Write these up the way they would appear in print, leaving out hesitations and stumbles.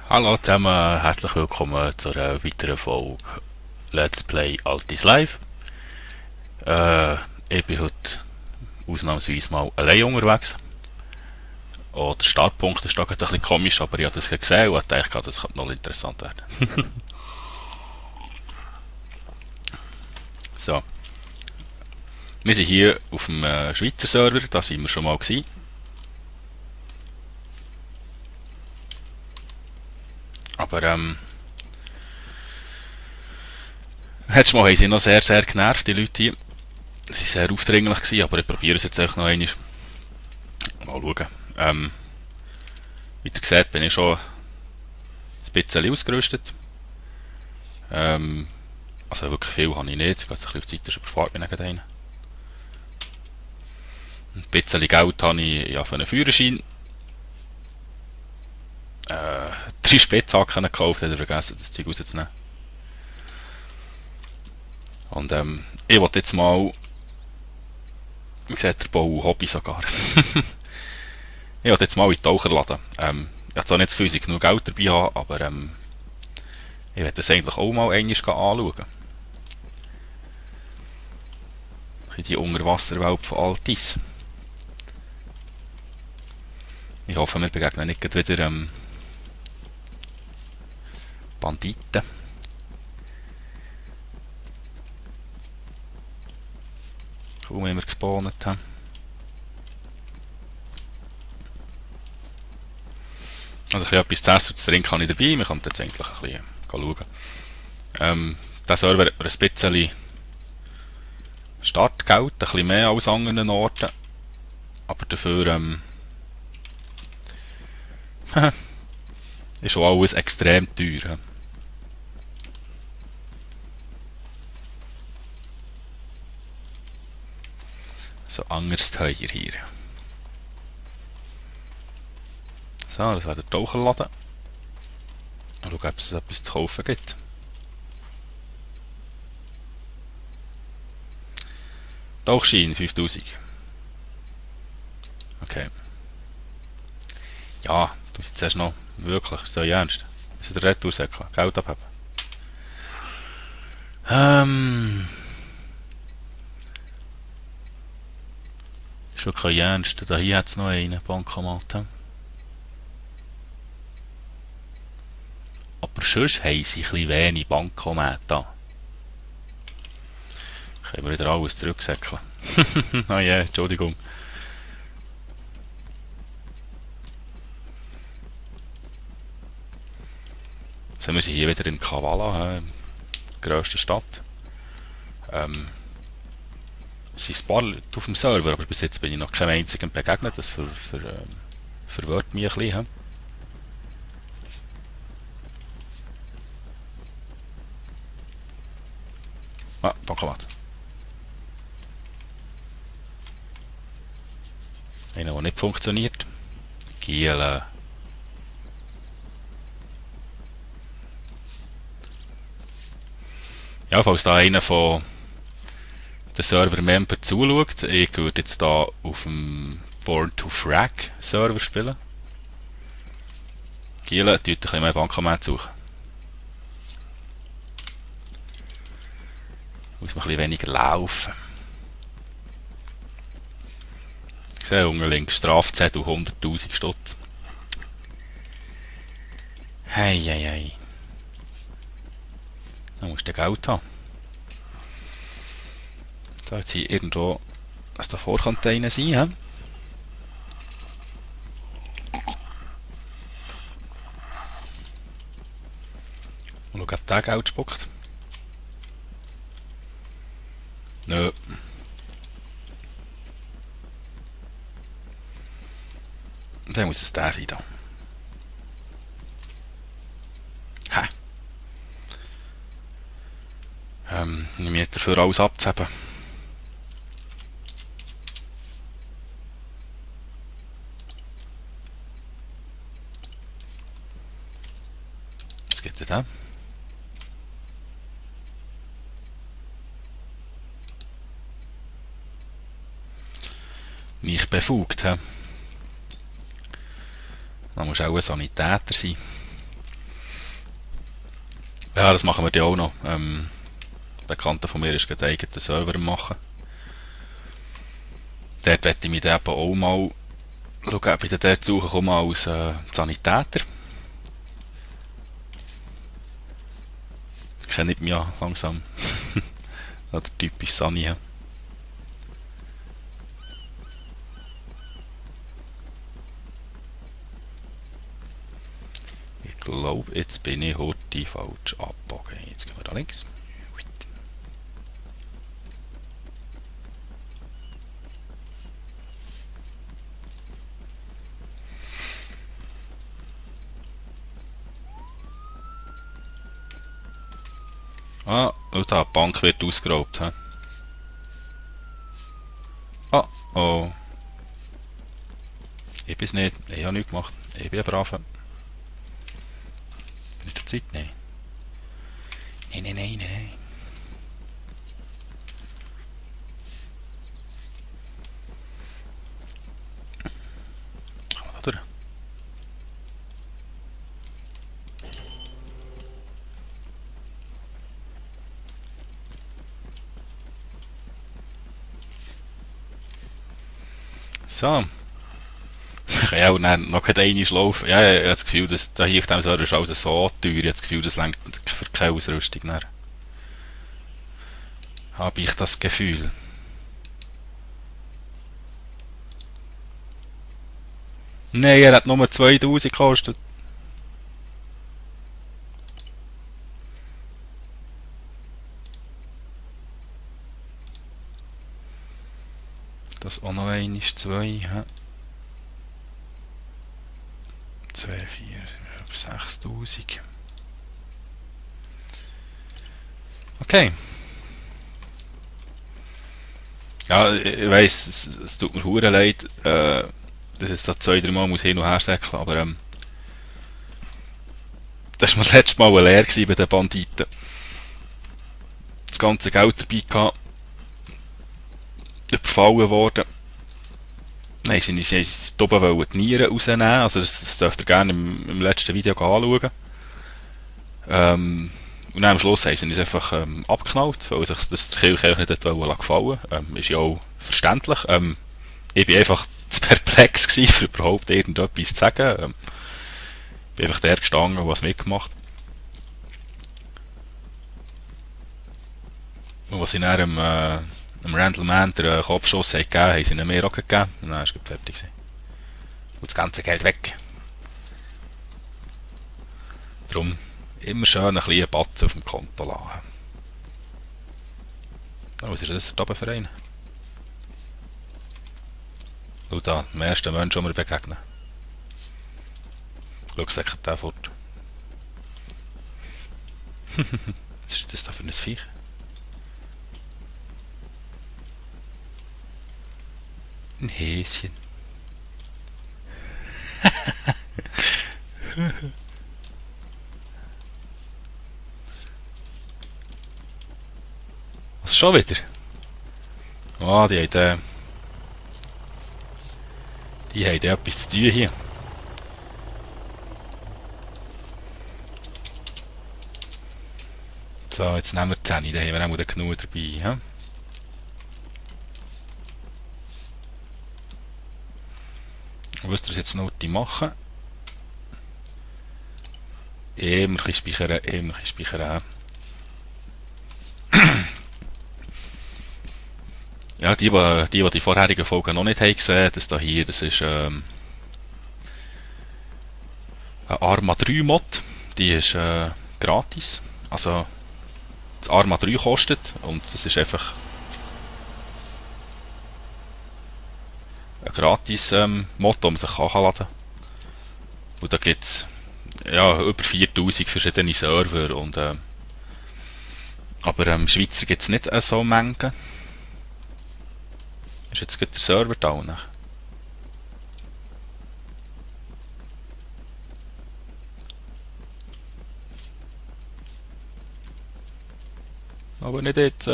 Hallo zusammen, herzlich willkommen zu einer weiteren Folge Let's Play Altis Live. Ich bin heute ausnahmsweise mal allein unterwegs. Oh, der Startpunkt ist da gerade ein bisschen komisch, aber ich habe das gesehen und dachte, das könnte noch interessant werden. So, wir sind hier auf dem Schweizer Server, da sind wir schon mal gewesen. Aber letztes Mal haben sie noch sehr genervt, die Leute hier. Sie waren sehr aufdringlich gewesen, aber ich probiere es jetzt echt noch einmal. Mal schauen. Wie ihr seht, bin ich schon ein bisschen ausgerüstet. Also wirklich viel habe ich nicht. Ich gehe jetzt ein bisschen auf die Seite, überfahrt mich nicht rein. Ein bisschen Geld habe ich ja für einen Führerschein. 3 Spitzhacken gekauft, hätte ich vergessen, das Zeug rauszunehmen. Und ich wollte jetzt mal, wie gesagt, der Bau Hobby sogar. Ich wollte jetzt mal in die Taucher laden. Ich habe zwar nicht so viel genug Geld dabei haben, aber ich werde das eigentlich auch mal einmal anschauen. Die Unterwasserwelt von Altis. Ich hoffe, wir begegnen nicht wieder Banditen. Kaum wie wir gespawnt haben. Also etwas zu essen und zu trinken habe ich dabei. Wir können jetzt eigentlich ein bisschen schauen. Der Server hat ein bisschen Startgeld, ein bisschen mehr als an anderen Orten. Aber dafür ist schon alles extrem teuer. So anders teuer hier. So, das wäre der Taucherladen. Und schauen, ob es etwas zu kaufen gibt. Tauchschein 5000. Okay. Ja, du bist jetzt noch wirklich so ernst. Ist der Retoursäckchen? Geld abheben. Das ist wirklich ernst. Da hier hat es noch einen Bankomat. Aber sonst haben sie ein bisschen wenig Bankomat da. Können wir wieder alles zurücksäckeln. Ah ja, Entschuldigung. So, wir sind hier wieder in Kavala, die grösste Stadt. Es sind ein paar Leute auf dem Server, aber bis jetzt bin ich noch keinem einzigen begegnet. Das verwirrt mich ein bisschen. Ah, Bankomat. Einer, der nicht funktioniert. Giele. Ja, falls da einer von den Server-Member zuschaut, ich würde jetzt da auf dem Born to Frag Server spielen. Giele, tut ein bisschen mehr Bankomat suchen. Muss man ein bisschen weniger laufen. Ich sehe unten links Strafzettel 100.000 Stutz. Hei. Da musst du Geld haben. Da jetzt hier irgendwo ein davor könnte einer sein. He? Und schau, ob der Geld spuckt. Nö. Dann muss es der sein da. Hä? Ich mir dafür alles abzuheben. Was geht denn da? Nicht befugt, he? Da muss auch ein Sanitäter sein. Ja, das machen wir ja auch noch. Ein Bekannter von mir ist gerade einen eigenen Server am machen. Dort werde ich mich dann eben auch mal schauen, ob ich dann dort suchen komme als Sanitäter. Kennt mich ja langsam. Der typisch Sani. Ja. Ich glaube, jetzt bin ich heute falsch abgebogen. Jetzt gehen wir da links. Ah, und da, die Bank wird ausgeraubt. He? Ah, oh. Ich bin's nicht. Ich habe nichts gemacht. Ich bin ein Braver. Nicht der Zeit? Nein. Nein. Kann man da durch? So. Ich kann ja auch dann noch einmal laufen. Ja, ich habe das Gefühl, dass da hier auf dem Server ist alles so teuer. Ich habe das Gefühl, das reicht für keine Ausrüstung. Dann habe ich das Gefühl. Nein, er hat nur 2000 gekostet. Das auch noch einmal 2. 2, 4, 6000. Okay. Ja, ich weiss, es tut mir hure leid, dass es da 2, 3 Mal muss hin und her säckeln, aber das war mir letztes Mal leer bei den Banditen. Das ganze Geld dabei gehabt, überfallen worden. Nein, sie wollten oben die Nieren rausnehmen, also das dürft ihr gerne im letzten Video anschauen. Und dann am Schluss haben sie uns einfach abgeknallt, weil sich das der Kirche nicht gefallen wollte. Ist ja auch verständlich. Ich war einfach zu perplex gewesen, für überhaupt irgendetwas zu sagen. Bin einfach der gestanden und was mitgemacht. Und was sie dann dem Randall Mann den Kopfschuss gegeben haben sie ihnen mehr auch gegeben. Und dann war es fertig gewesen. Und das ganze Geld weg. Darum immer schön ein bisschen Batzen auf dem Konto lassen. Oh, was ist das da oben für einen? Schau da, dem ersten Menschen, den wir begegnen. Schau, säckert der fort. Was ist das da für ein Viech? Ein Häschen. Was schon wieder? Ah, die haben etwas zu tun hier. So, jetzt nehmen wir die 10, da haben wir auch genug dabei. He? Was wir jetzt noch machen? Immer ein speichern. Ja, die vorherigen Folgen noch nicht haben gesehen, das da hier, das ist ein Arma 3 Mod. Die ist gratis. Also das Arma 3 kostet und das ist einfach ein gratis Mod, den man sich anladen kann. Und da gibt es ja, über 4000 verschiedene Server und aber Schweizer gibt es nicht so Mengen. Ist jetzt gerade der Server down? Aber nicht jetzt.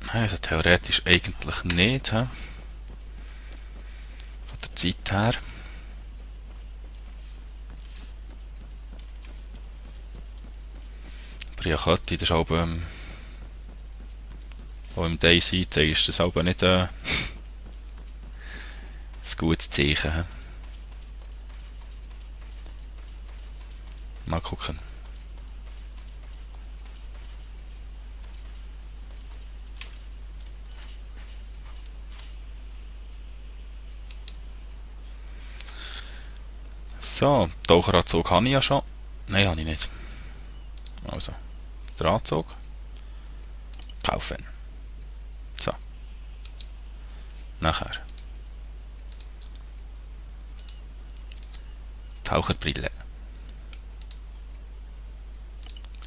Also theoretisch eigentlich nicht. Von der Zeit her. Aber ja, Kötti, das ist auch, auch im DayZ ist das aber nicht ein gutes Zeichen. He? Mal gucken. So, Taucheranzug habe ich ja schon. Nein, habe ich nicht. Also, der Anzug. Kaufen. So. Nachher. Taucherbrille.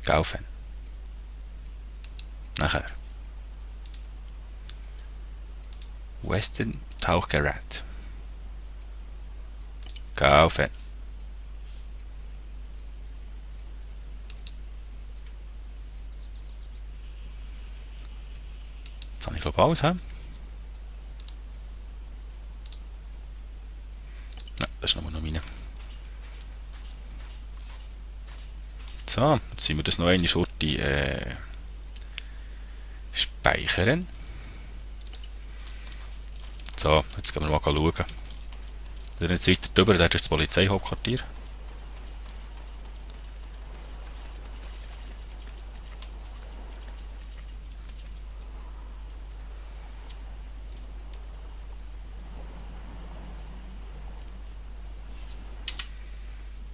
Kaufen. Nachher. Western Tauchgerät. Kaufen. Jetzt habe ich glaube alles, hä? Nein, das ist nur noch meine. So, jetzt sind wir das noch eine Schurte speichern. So, jetzt gehen wir mal schauen. Wir sind jetzt weiter drüber, da ist das Polizeihauptquartier.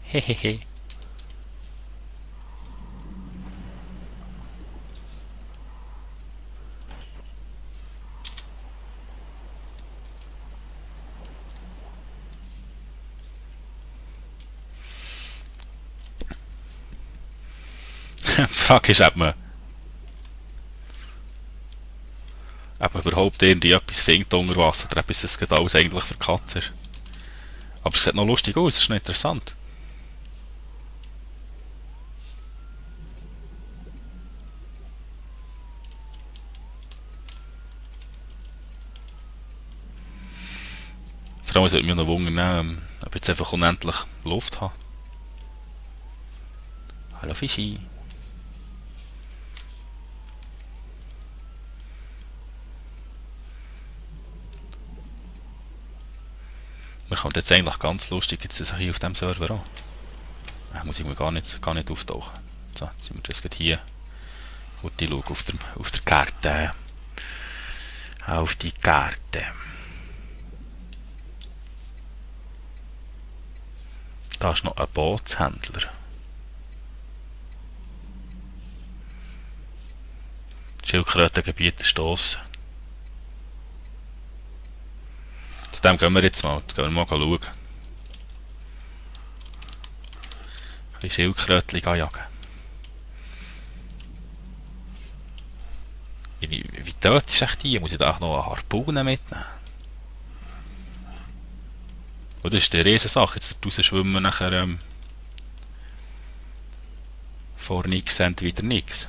Hehehe. Die Frage ist, ob man überhaupt irgendwie etwas findet unter Wasser oder ob es gerade alles eigentlich für Katzen ist. Aber es sieht noch lustig aus, es ist noch interessant. Vor allem sollte mich noch wundern, ob ich jetzt einfach unendlich Luft habe. Hallo Fischi. Man kommt jetzt eigentlich ganz lustig jetzt hier auf dem Server an. Muss ich mir gar nicht auftauchen. So, jetzt sind wir das gerade hier. Und ich schaue auf der Karte. Auf die Karte. Da ist noch ein Bootshändler. Schildkrötengebiet stossen. Zu dem gehen wir jetzt mal. Jetzt gehen wir mal schauen. Ein bisschen Schildkrötchen jagen. Wie dort ist echt die? Muss ich da auch noch eine Harpune mitnehmen? Oder ist das eine Riesensache? Jetzt rausschwimmen nachher vor nichts und wieder nichts.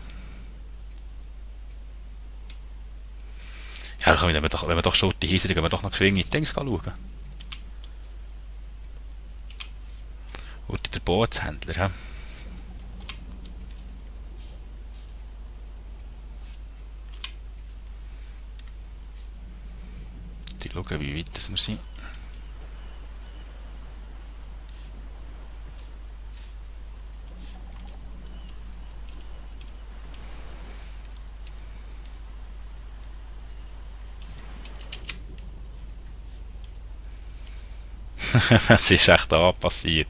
Ja, dann wenn wir doch schon die Häuser, dann gehen wir doch noch geschwind in die Dings schauen. Und der Bootshändler, hä? Die schauen, wie weit wir sind. Es ist echt da passiert.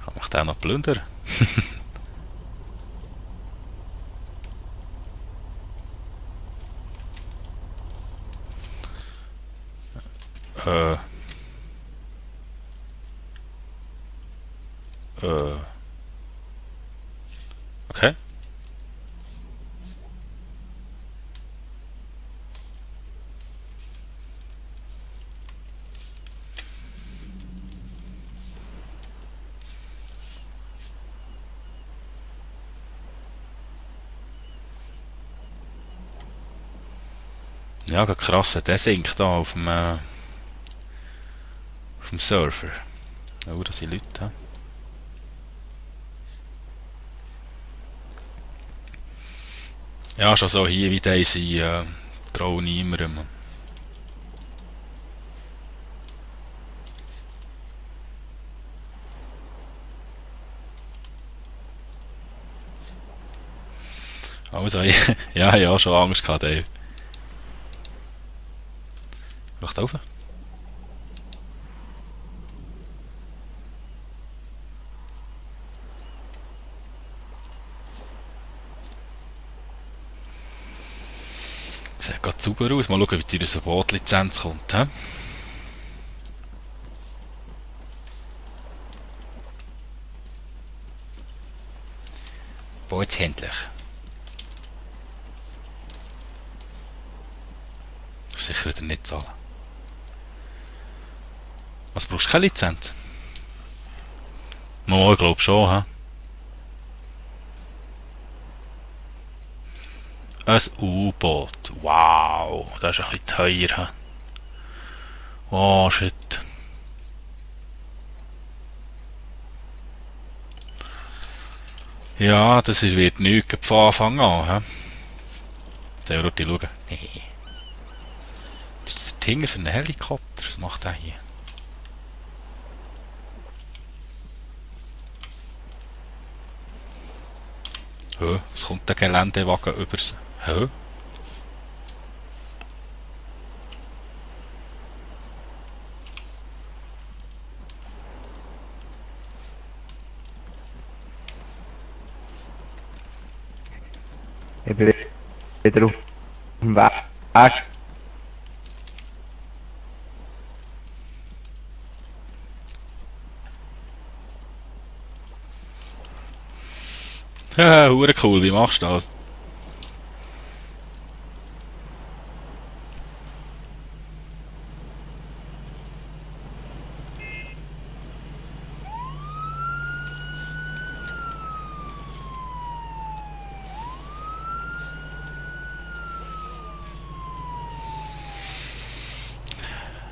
Kann ich den noch plündern? äh. Okay. Ja, krass, der sinkt da auf Auf dem Server. Oh, da sind Leute. Ja, schon so hier wie diese traue niemandem. Also, ja, schon Angst gehabt, Dave. Wacht auf. Sieht gerade sauber aus. Mal schauen, wie teuer so Bootlizenz kommt. He? Bootshändler. Sicher wieder nicht zahlen. Was, brauchst du keine Lizenz? No, ich glaube schon, hä? Ein U-Boot. Wow, das ist ein bisschen teuer, hä? Oh, shit. Ja, das wird nichts von Anfang an, hä? Der wird schauen. Das ist der Tinger für einen Helikopter. Was macht der hier? Hä? Was kommt der Geländewagen übers... Hä? Ich bin wieder auf dem Weg. Hure cool, wie machst du das?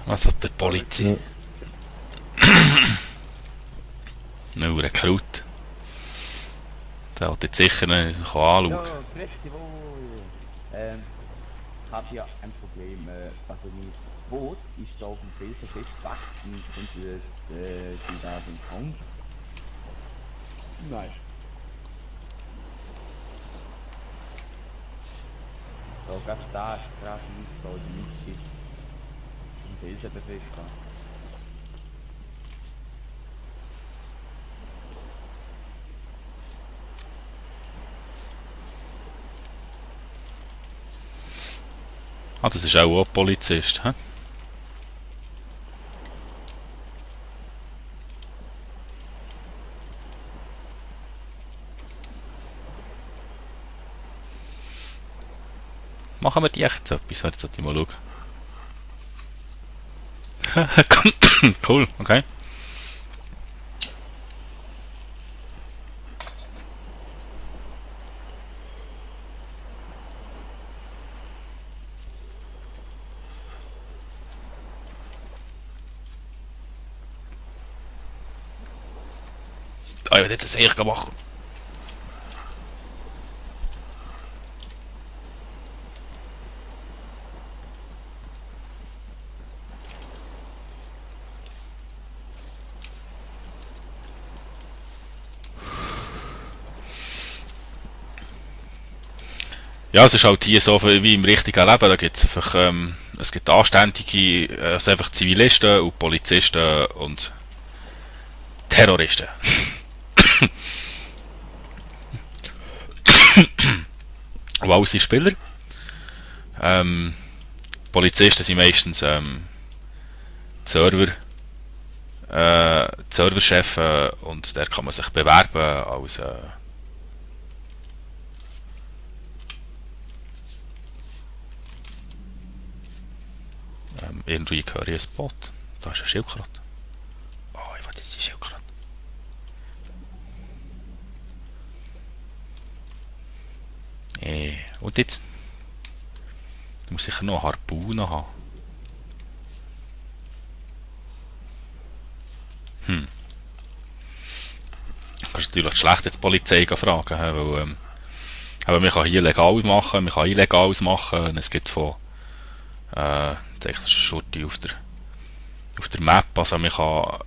Was hat der Polizei? Nur ein Kraut. Der hat jetzt sicher nicht anschauen. Ja, richtig wohl. Ich habe ja ein Problem, also mein Boot ist da auf dem Felsen festgepackt und könnte sie da den Kong. Nein. Da gab es da Straßen nicht, da die nicht im Felsen befestigt. Ah, das ist auch ein Polizist, hä? Machen wir die echt etwas? Jetzt sollte ich mal schauen. Cool, okay. Ah, ich werde das eigentlich machen. Ja, es ist halt hier so wie im richtigen Leben. Da gibt's einfach, es gibt anständige, also einfach Zivilisten und Polizisten und Terroristen. Und alles sind Spieler. Polizisten sind meistens Server, Serverchef und der kann man sich bewerben als irgendwie höre ich ein Spot. Da ist ein Schildkröte. Oh, ich will jetzt die Schildkröte. Und jetzt? Du musst sicher noch eine Harpune haben. Du kannst natürlich schlecht jetzt die Polizei fragen, weil aber man kann hier legal machen, man kann illegales machen. Es gibt von das ist schon auf der Map, also man kann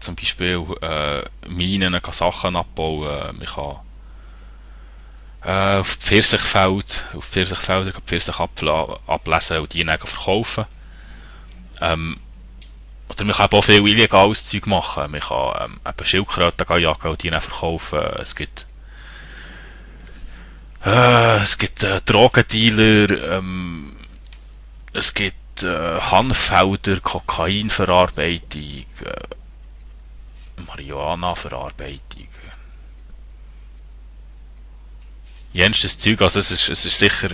zum Beispiel Minen, kann Sachen abbauen, man kann auf Pfirsichfelder Pfirsichapfel ablesen und die dann verkaufen. Oder man kann eben auch viel illegales Zeug machen. Man kann eben Schildkröten jagen und die dann verkaufen. Es gibt Drogendealer, es gibt Hanffelder, Kokainverarbeitung, Marihuana-Verarbeitung. Jenstes Zeug, also es ist sicher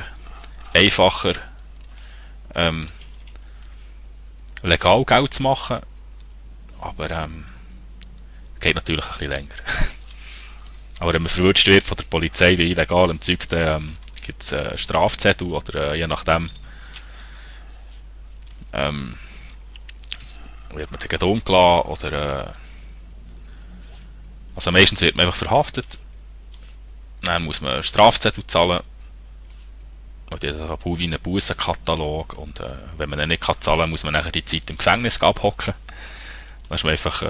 einfacher, legal Geld zu machen, aber geht natürlich ein bisschen länger. Aber wenn man verwünscht wird von der Polizei wie illegalen Zeug, dann gibt es Strafzettel oder je nachdem wird man dann umgelassen oder also meistens wird man einfach verhaftet. Dann muss man Strafzettel zahlen. Und die hat wie einen Bussenkatalog. Und wenn man den nicht zahlen kann, muss man nachher die Zeit im Gefängnis abhocken. Dann ist man einfach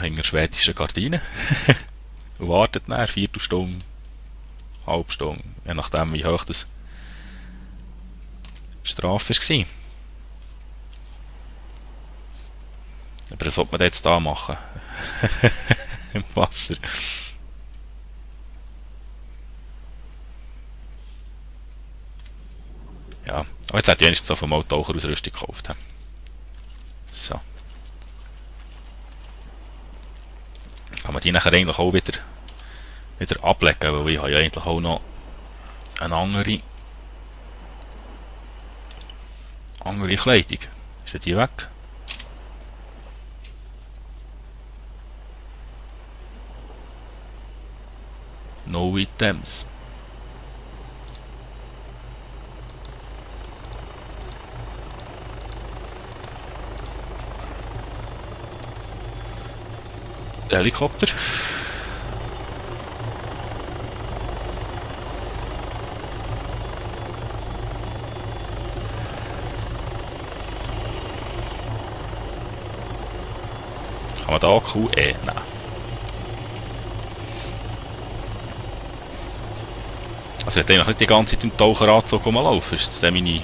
hinter schwedischen Gardinen. Und wartet dann 4 Stunden, halbe Stunde, je nachdem wie hoch das Strafe war. Aber was sollte man jetzt da machen? Im Wasser. Ja, aber jetzt hat wenigstens auf dem Auto Taucherausrüstung gekauft. So. Kann man die nachher eigentlich auch wieder ablegen, weil ich habe ja eigentlich auch noch eine andere Kleidung. Ist die weg? No items. Helikopter. Kann man da Akku? Nein. Also ich will eigentlich nicht die ganze Zeit im Taucheranzug rumlaufen. Ist dann meine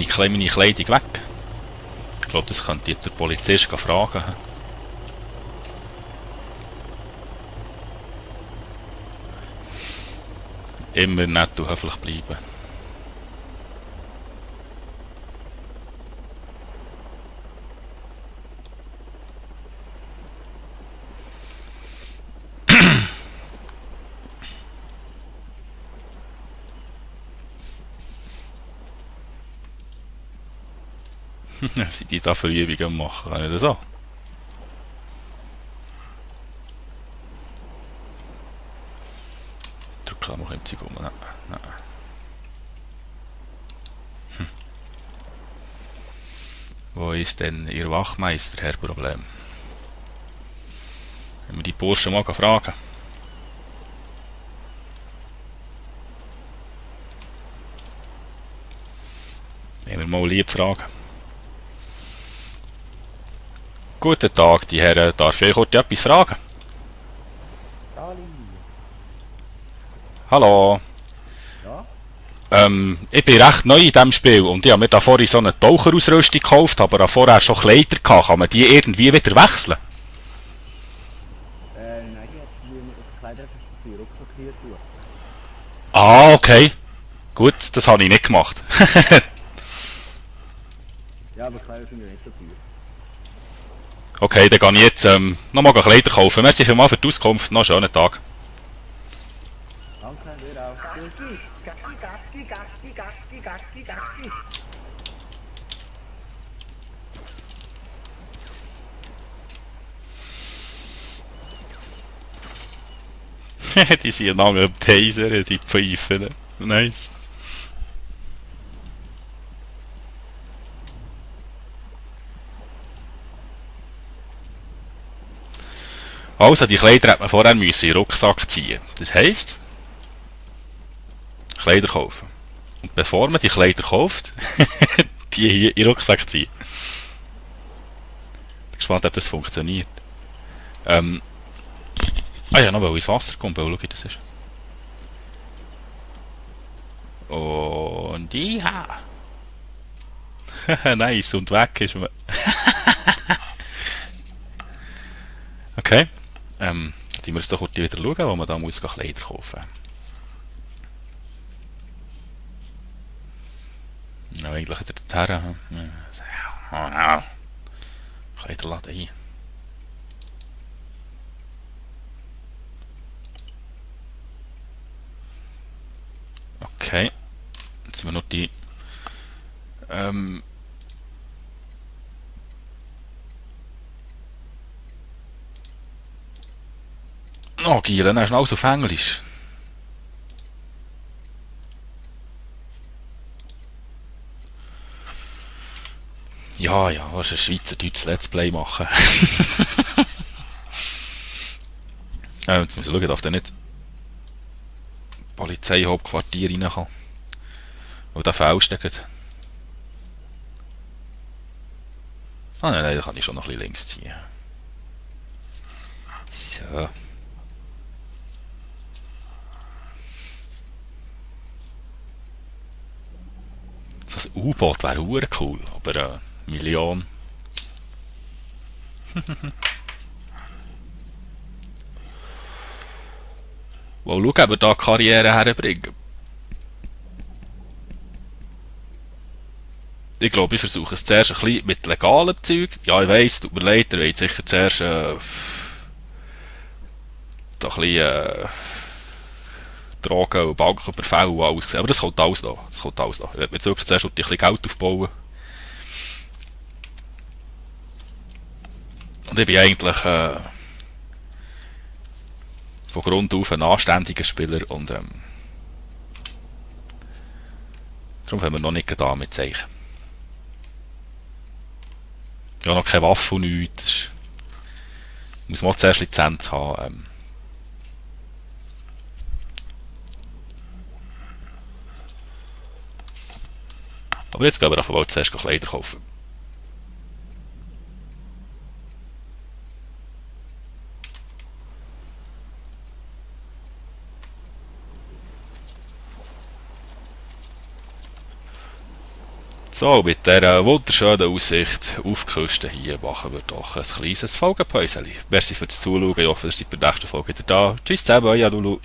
Kleidung weg? Ich glaube, das könnte der Polizist fragen. Immer nett und höflich bleiben. Sind die da für Übungen machen? Kann ich das auch? Drück mal im Zeug um. Nein. Wo ist denn Ihr Wachmeister, Herr Problem? Wenn wir die Burschen mal fragen. Wenn wir mal lieb fragen. Guten Tag, die Herren. Darf ich euch etwas fragen? Hallo. Ja? Ich bin recht neu in diesem Spiel und ich habe mir da vorhin so eine Taucherausrüstung gekauft, aber auch vorher schon Kleider gehabt. Kann man die irgendwie wieder wechseln? Nein, die hat hier mit der Kleiderverschmutzung Rucksack hier tun. Ah, okay. Gut, das habe ich nicht gemacht. Ja, aber Kleider sind ja nicht so teuer. Okay, dann kann ich jetzt nochmal Kleider kaufen. Merci vielmals für die Auskunft. Noch einen schönen Tag. Danke, dir auch. Die sind lange am Taser, die Pfeifen. Nice. Also, die Kleider hat man vorher müssen in den Rucksack ziehen. Das heisst, Kleider kaufen. Und bevor man die Kleider kauft, die hier in den Rucksack ziehen. Ich bin gespannt, ob das funktioniert. Ja, noch weil ins Wasser kommt, weil schau, wie das ist. Und ja. Nice, und weg ist man. Okay. Dann wir jetzt doch kurz wieder schauen, wo man da muss Kleider kaufen. Ja, eigentlich wieder dorthin. Kleiderladen hier. Okay. Jetzt sind wir noch die oh, Gielen, hast du alles auf Englisch? Ja, was ist ein Schweizerdeutsches Let's Play machen? Jetzt müssen wir schauen, darf der nicht Polizeihauptquartier rein kann. Weil der fällt. Nein, da kann ich schon noch ein bisschen links ziehen. So. Das U-Boot wäre cool, aber eine Million. Wow, schau, ob wir da Karriere herbringen. Ich glaube, ich versuche es zuerst ein bisschen mit legalem Zeug. Ja, ich weiss, tut mir leid, ihr wollt sicher zuerst da ein bisschen Drogen und Banküberfälle und alles gesehen. Aber das kommt alles da. Ich werde mir jetzt wirklich zuerst ein bisschen Geld aufbauen. Und ich bin eigentlich von Grund auf ein anständiger Spieler und darum haben wir noch nicht da mit Zeichen. Ja, noch keine Waffe und nichts. Muss man zuerst Lizenz haben. Aber jetzt gehen wir davon zuerst Kleider kaufen. So, mit dieser wunderschönen Aussicht auf die Küste hier machen wir doch ein kleines Folgenpäuschen. Merci fürs Zuschauen, ich hoffe, ihr seid bei der nächsten Folge wieder da. Tschüss zusammen, euer Lulu.